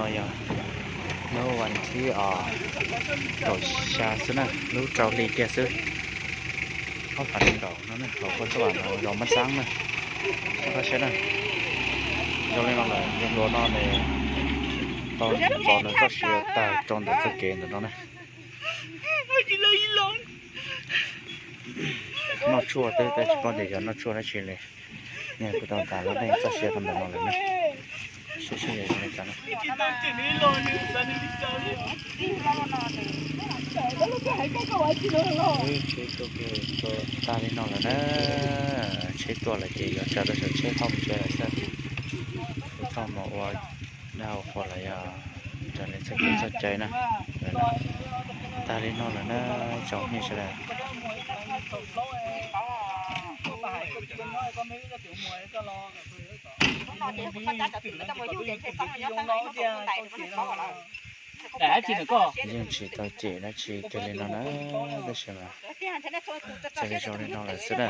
No yog hnub vas thib kaum xya xwb na, lub rau hli kiag xwb. Ob phav nees nkaum no na, hauv Phoos Xab Vam no zos Mab Xaab na. Koj saib na, zoo li no lawm, zoo nkaus no nws tau txo nws txoj sia tag rau ntawm txoj kev ntawm no na. Noj tshuaj twb tsis paub tias yog noj tshuaj dab tsi li. Nws kuj tau tas lub neej txoj sia rau ntawm no lawm na. Sib sib li cas no. Tsheb tuaj kiag tag li no lawm na. Tsheb tuaj lawm ces yuav tsaws rau saum tsheb hauv mus tsev lawm xwb. Kuv tau mus ua dab ua qhua los yog raws li txoj kev txoj cai na. Tag li no lawm na, tsoom phooj ywg sawv daws. Yeej tsis tau cem dab tsi kiag li no na, tab sis mas txawm li zoo li no lawm xwb na.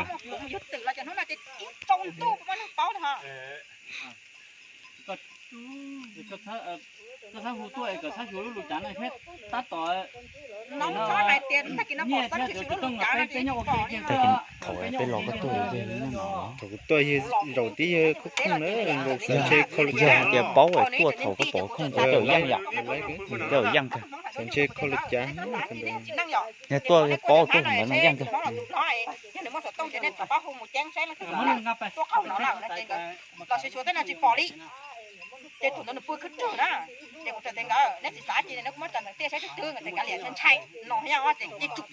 Koj txhob hu tuaj es kom txhob xyuas lub lus cav no thiab tab tom, nyiaj thiab tus tsis tooj peb, peb nyob ua ke kiag. Thaum peb los koj tuaj yog nyob no, thaum kuv tuaj yog zaum tib yog khoom khoom na, nkaus xav ntshe kho lus cav. Tias paub es tuaj thaum koj pom khoom ces tej zaum yeej yom, tej zaum yeej kawg. Xav ntshe kho lus cav. Yog tuaj paub tuaj ntawd no yeej kawg. Los xyuas xyuas tej no tsis pom li. Ces thaum ntawd nws pw khwb rwg na, ces kuv txawm tias nkawd neb tsis xav ces neb kuj muab tso ntawm tiaj saib twg twg, nkawd tias kav liam ntshai no thiab ces ib tsum,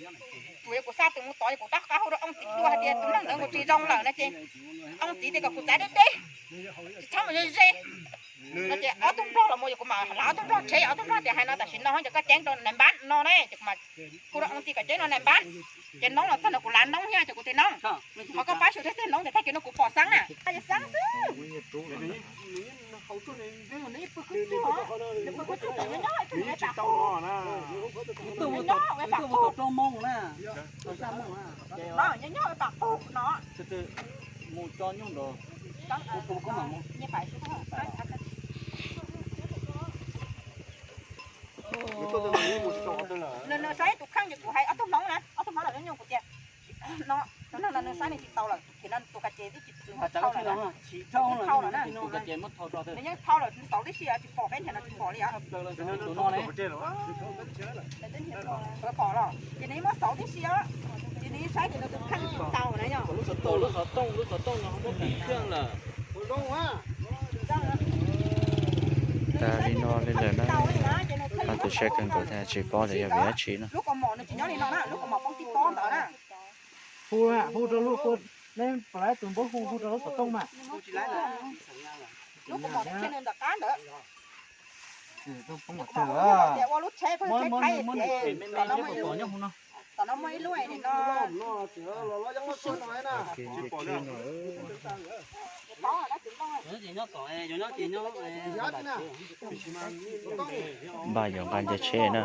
tsum yog kuv xa tus mus tod, kuv tab qab hu rau Ooj Txiv dua hais tias tus neeg ntawd nkaus tsis zoo lawm no ces Ooj Txiv tias kom kuv txav deb deb, tsis txhob mus ze ze no ces ob tug nplog los mus ces kuv mam lav ob tug nplog rhev, ob tug nplog tias hais no tam sim no ces koj ceeb rau nais npab no ne, ces kuv mam hu rau Ooj Txiv kom ceeb rau nais npab. Ces noob los txog no kuv lav noob thiab ces kuv tias noob, qhov koj pab xyuas tej noob ntawd tag kis no kuv pom xeeb na. Xeeb xwb. Tuaj mus tom rau Moos na, tom sab Moos na. Nyob nyob pam qug no. Mus tso nyuj nrog. Nws saib tus kheej ces kuv hais ob tug hmoob na, ob tug hmoob los nyuj kuv tias no, tus neeg no nws saib nws tsis tau lawm, ces no tus ka ces twb tsis thau lawm na. Nws yeej thau lawm, nws xauv tib si tsis pom, peb nrhiav no tsis pom li os. Pom los ces nws yeej muab xauv tib si os, ces nws yeej saib ces nws tus kheej tsis tau na yog. Lub xov tooj, lub xov tooj no muab tiv kheej lawm. Tas li no li lawm na. Tus siab kawg nkaus thiab tsis paub tias yog vim dab tsi no. Lub kaus mom nws tsis nyob li no na, lub kaus mom poob tib pob ntawd na. Hu, hu rau lub, neb pom lawv tus npawb hu, hu rau lub xov tooj mas. Lub kaus mom nws tseg nws ntawm qab ntawd. Tias ua lub tsheb, tsheb thaib, tom no muaj ib lub no. Npaj yuav nqa ncaws tsheb na.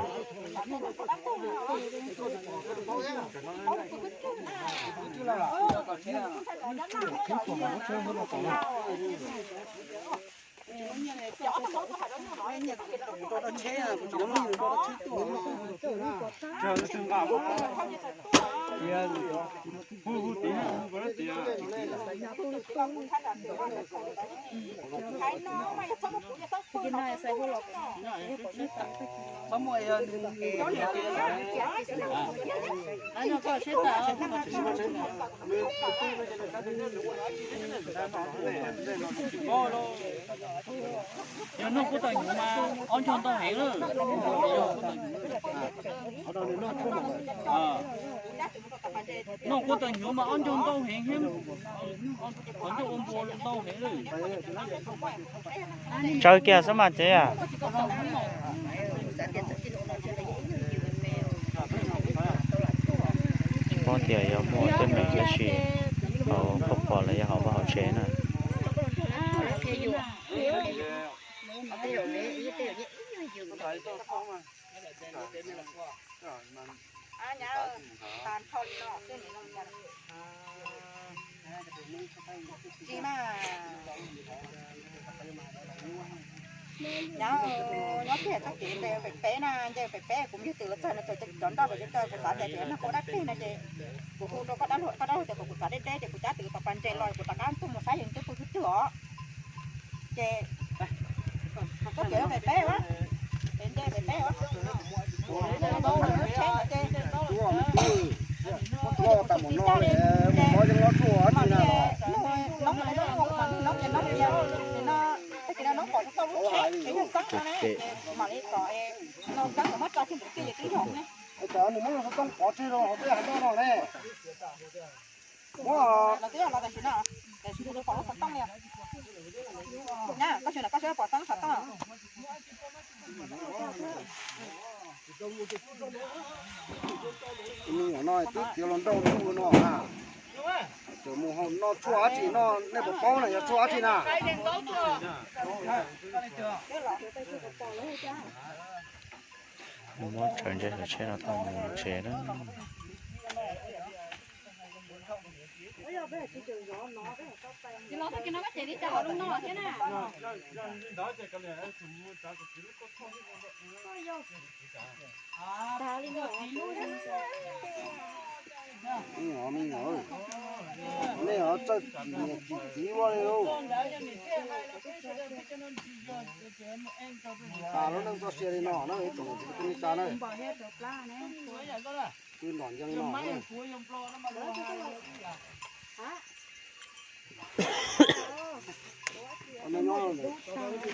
Yog noj kub tau nyuv mas ob ncaug ntau heev lawm. Noj kub tau nyuv mas ob ncaug ntau heev thiab, qhov ncauj ua npua ntau heev lawm. Tsawg kiag xwb mas tsev. Tsis paub tias yog muaj teeb meem dab tsi hauv koj pom los yog hauv vaj hauv tsev na. Nyob, nyob kiag txoj kev nce pem peb na, nce pem peb kuv yug twm los txog no ces cov nroj ces kuv xav tias ces nag kuv dab plig no ces kuv hu rau koj dab laug, koj dab laug tias kom kuv txav deb deb ces kuv cab twm tau pas ntses los kuv rov qab tuaj mus saib yog twb pw twg twg os. Ces koj tias pem peb, es nce pem peb, ces noob ces noob ces noob pom tau lub tsheb ces yog xeeb no ne, ces mam li kom no kab kom muab tso tseg ntawm twj ywm twb yog ne. Cov nws muab xov tooj pov tseg rau hauv peb hav noj no ne. Muab los twb yog los tam sim no, tam sim no pom lub xov tooj li. Koj xyov koj xyov pom xeeb xov tooj. Me nyuam no twb tiav los nrauj ntuj no na. Tseem mus noj tshuaj dab tsi no nej puas paub na, yog tshuaj dab tsi na? Muab tsaws ntses tsheb no tau mus tsev na. Me nyuam, me nyuam, nej ho txawj niam tsis txiv ua li. Tas lub neej txoj sia li no na, tsoom niam txiv kwv tij neej tsa na. Twb nrog ncees no.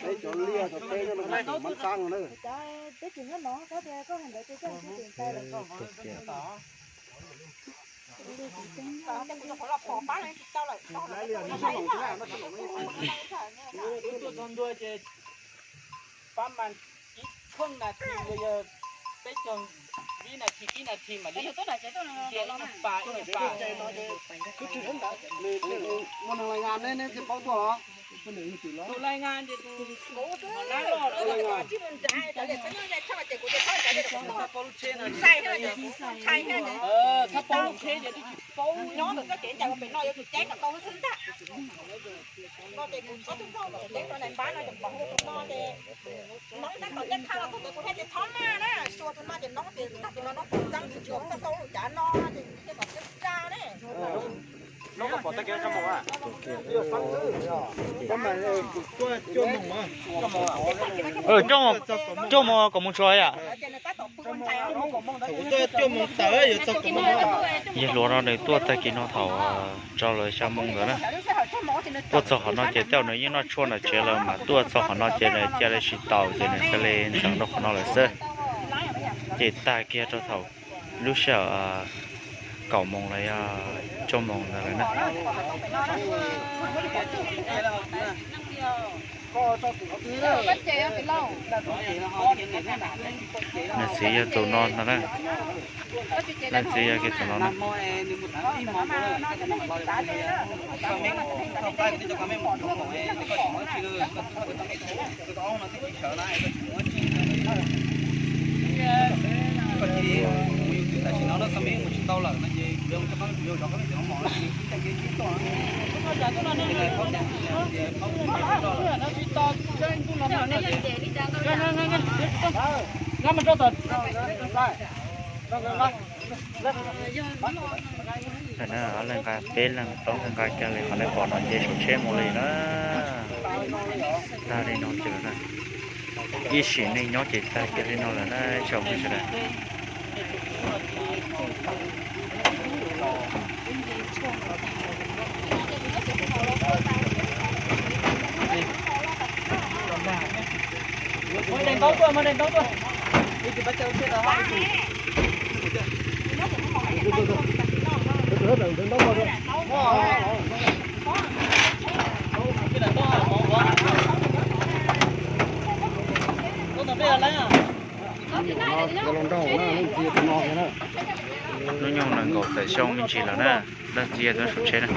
Peb cov liaj cov teb nyob no mas mab txab no na. Pab mas ib pheej nas this los yog peb caug vib nas this, ib nas this mam li cia ib pas ib pas. Muaj neeg lais ngas ne, nej thiaj paub tuaj los? Tus lais ngas ces tus, txhaj paub lub tsheb ces twb tsis paub. Nyob ntawm txoj kev ncaws pem no yuav tsum ceeb kom tau xwb ntag. No ces kuv txhob tub nplooj tom ceeb rau nais npab no ces pom hu tus no ces noob tab tom ncej thaj los txog ces kuv thiaj tias txhob maj na, xyuas tus no ces noob tias tag tus no noob tsis txeeb tsis tshua txog txoj lub cav no ces kuv thiaj kom txeeb tsa ne. Cuaj moos kom mus tsuas yam. Yawg hluas no nws tuaj tag kis no thaum rau lawv xya moo ntawd na. Tuaj txog qhov no ces tej zaum nws yeej noj tshuaj nram tsev lawm mas tuaj txog qhov no ces nws cia li tsis taus ces nws cia li ntxeev rau qhov no lawm xwb. Ces tag kiag rau thaum lub sij hawm kaum moos los yog cuaj moos ntawd lawm na. Nws txiv yog tus no ntag na. Nws txiv yog kiag tus no na. Ob leeg nqa, peb leeg plaub leeg nqa kiag li qhov nej pom no nce saum tsheb mus li na. Tag li no ces lawm na. Ib sim neej nyob ces tag kiag li no lawm na tsoom sawv daws. Lub nyoog nees nkaum tawm xyoo me ntsis lawm na, leej txiv yog tus saum tsheb na.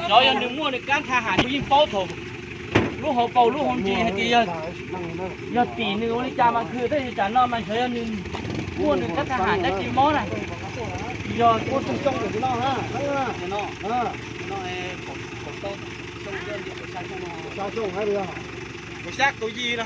Cov yog nws muaj nws kab tha has kuv yeej paub thaum Lub hauv paus lub hauv ntsis hais tias yog, yog tim nws ua li cas mas khwv, tab sis tsam no mas xyov yog nws muaj nws kab thaj ham dab tsi mob na. Yog ua tug xyoo ntawm no, xya xyoo hab li, kaum xya kaum yim no.